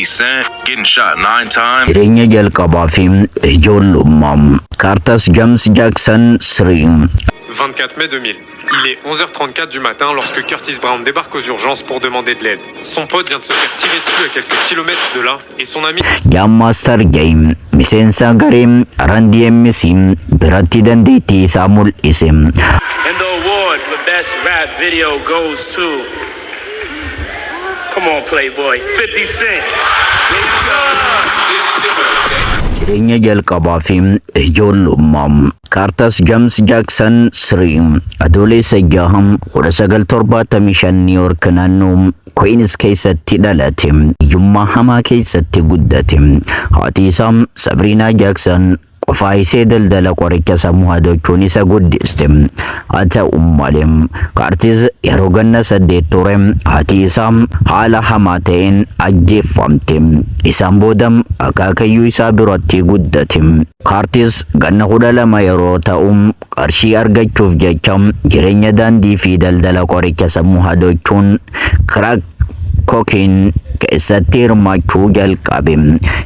50 Cent getting shot nine times. Jireenya jalqabaa fi ijoollummaa Curtis James Jackson 3. 24 mai 2000. Il est 11h34 du matin lorsque Curtis Brown débarque aux urgences pour demander de l'aide. Son pote vient de se faire tirer dessus à quelques kilomètres de là et son ami Jam Master Jay miseensa garee Run DMC biratti dandeettii isaa mul'ise. And the award for best rap video goes to, come on, Playboy, 50 Cent. Jireenya jalqabaa fi ijoollummaa Curtis James Jackson 3, Adoolessa 6, 1975, New York naannoo Queens keessatti dhalate. Hiyyummaa hamaa keessatti guddate. Haati isaa Sabrina Jackson qofaa ishee daldala qoricha sammuu hadochuun isa guddiste. Haa ta'u malee, Curtis yeroo ganna 8 ture haati isaa haala hamaa ta'een ajjeeffamte. Isaan booda akaakayyuu isaa biratti guddate. Curtis ganna 12 yeroo ta'u qarshii argachuuf jecha jireenya daandii fi daldala qoricha sammuu hadochuun, crack cocaine, keessatti hirmaachuu jalqabe.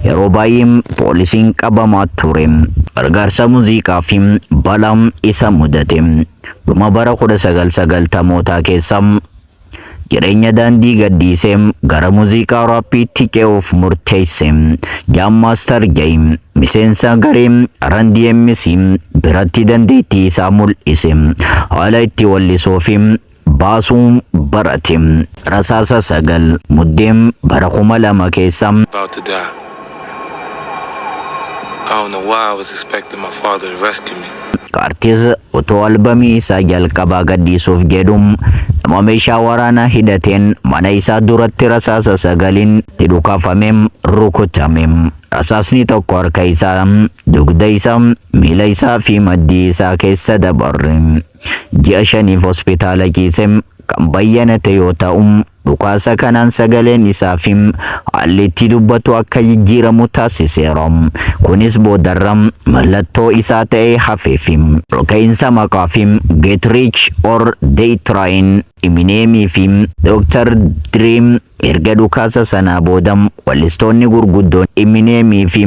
Yeroo baay'ee poolisiin qabamaa ture. Gargaarsa muuziqaa fi balaa isa mudate. Dhuma bara 1990mootaa keessa jireenya daandii gadhiisee gara muuziqaa raappiitti ce'uuf murteesse. Jam Master Jay miseensa garee Run DMC biratti dandeettii isaa mul'ise. Haala itti wallisuu fi baasuu barate. Rasaasa sagal Muddeen bara 2000 keessa About to die. I don't know why I was expecting my father to rescue me. Curtis otoo albamii isaa jalqabaa gadhiisuuf jedhu nama meeshaa waraanaa hidhateen mana isaa duratti rasaasa sagaliin itti dhukaafamee rukutame. Rasaasni tokko harka isaa, dugda isaa, miila isaa fi maddii isaa keessa dabarre. Ji'a 5f hospitaala ciisee kan bayyanate yoo ta'u, dhukaasa kanaan sagaleen isaa fi haalli itti dubbatu akka jijjiiramu taasiseera. Kunis boodarra mallattoo isaa ta'ee hafeefi. Olka'iinsa maqaa fi Get Rich or Die Trying. Eminemii fi Dr. Dre. Erga dhukaasa sanaa booda wallistoonni gurguddoon Eminemii fi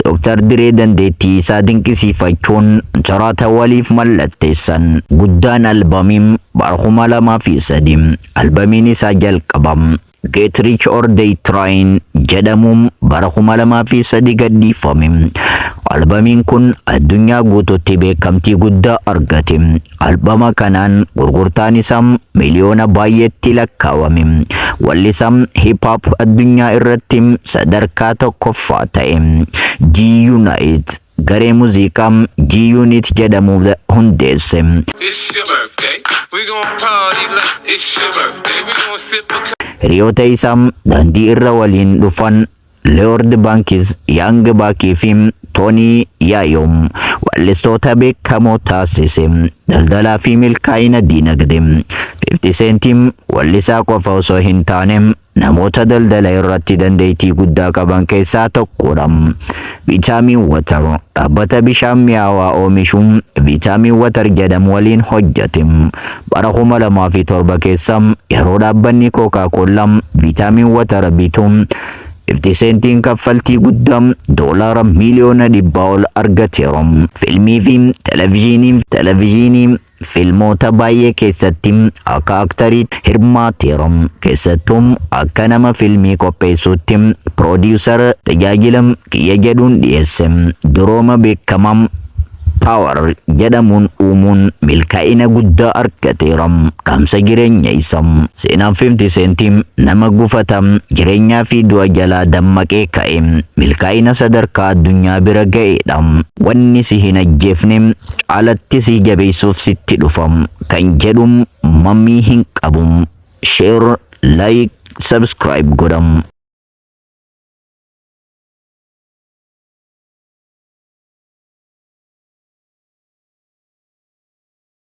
Dr. Dre dandeettii isaa dinqisiifachuun kontiraata waliif mallatteessan. Guddaan albamii bara 2003 albamiin isaa jalqaba Get Rich or Die Trying jedhamuun bara 2003 gadhiifame. Albamiin kun addunyaa guutuutti beekamtii guddaa argate. Albama kanaan gurgurtaan isaa miliyoona baay'eetti lakkaawame. Wallisaa hip hop addunyaa irratti sadarkaa tokkoffaa ta'e. G-Unit, garee muuziqaa G-Unit jedhamu hundeesse. It's your birthday. We gon' party like it's your birthday. We gon' sip a Hiriyoota isaa daandii irra waliin dhufan Lloyd Banks, Young Buck fi Tony Yayo wallistoota beekamoo taasise. Daldalaa fi milkaa'ina diinagdee. 50 Centim wallisaa qofa osoo hin taane namoota daldala irratti dandeettii guddaa qaban keessaa tokkodha. Vitamin Water, dhaabbata bishaan mi'aawaa oomishuun Vitamin Water jedhamu waliin hojjete. Bara 2007 keessa yeroo dhaabbanni Coca-Cola Vitamin Water bitu 50 Centin kaffaltii guddaa doolaara miiliyoona 100 ol argateera. Fiilmii fi televezyiinii, filmoota baay'ee keessatti akka aktarii hirmaateera. Keessattuu akka nama fiilmii qopheessuutti, producer, tajaajila kiyya jedhuun dhiyeesse. Durooma beekamaa Power jedhamuun uumuun milkaa'ina guddaa argateera. Dhaamsa jireenya isaa. Seenaan 50 Centim nama gufata jireenyaa fi du'a jalaa dammaqee ka'e milkaa'ina sadarkaa addunyaa bira ga'edha. Wanni si hin ajjeefne caalatti si jabeessuuf sitti dhufa kan jedhu mamii hin qabu. Share, like, subscribe godham.